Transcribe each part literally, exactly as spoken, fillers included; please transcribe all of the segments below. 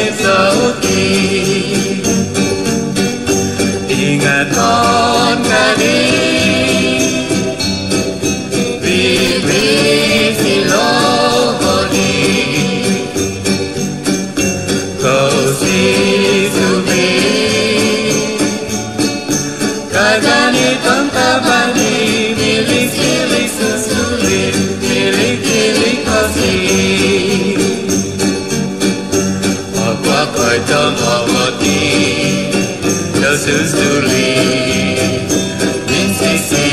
Sauti. Ingaton kadi bibi silo bodi. Kau si subi. Kagani tongkabani, milik-milik susuli, milik-milik kosi. Okwak oi tomowoti do susuli, minsisi,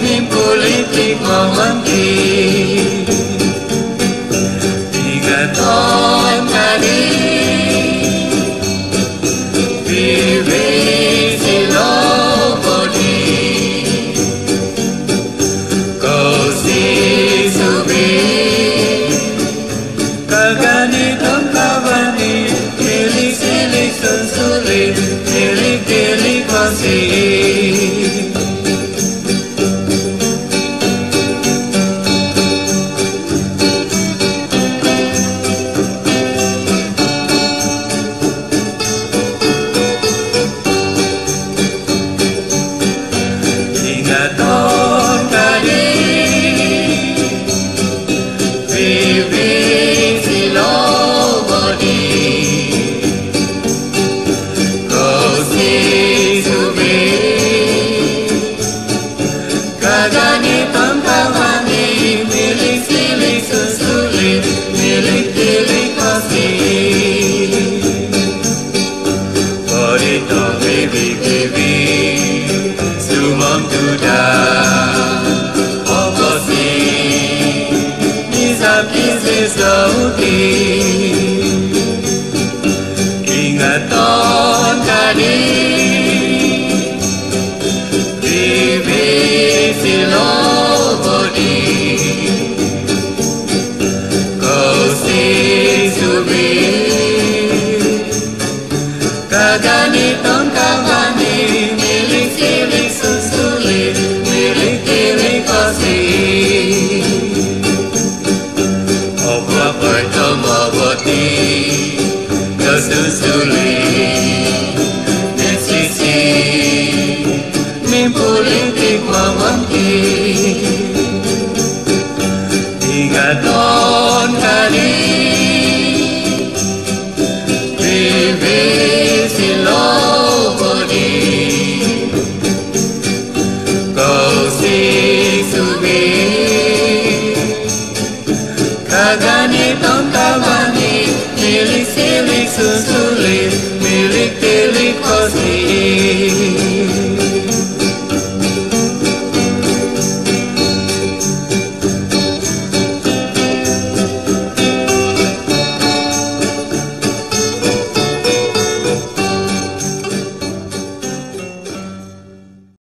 mimpulitik momongki. Ingaton kadi bibi silo bodi. Kau si subi. Kagani tongkabani, milik-milik susuli, milik-milik kosi. Ingaton kadi bibi silo bodi. Kau si subi. Kagani tongkabani, milik-milik susuli, milik-milik kosi. Bodi tobibi-bibi, sumomduda o kosi, mizaki si sauti. Ingaton kadi bibi silo bodi. Kau si subi. Kagani tongkabani, milik-milik susuli, milik-milik kosi. Okwak oi tomowoti do susuli, minsisi, mimpulitik momongki. Ingaton kadi bibi silo bodi. Kau si subi. Kagani tongkabani, milik-milik susu,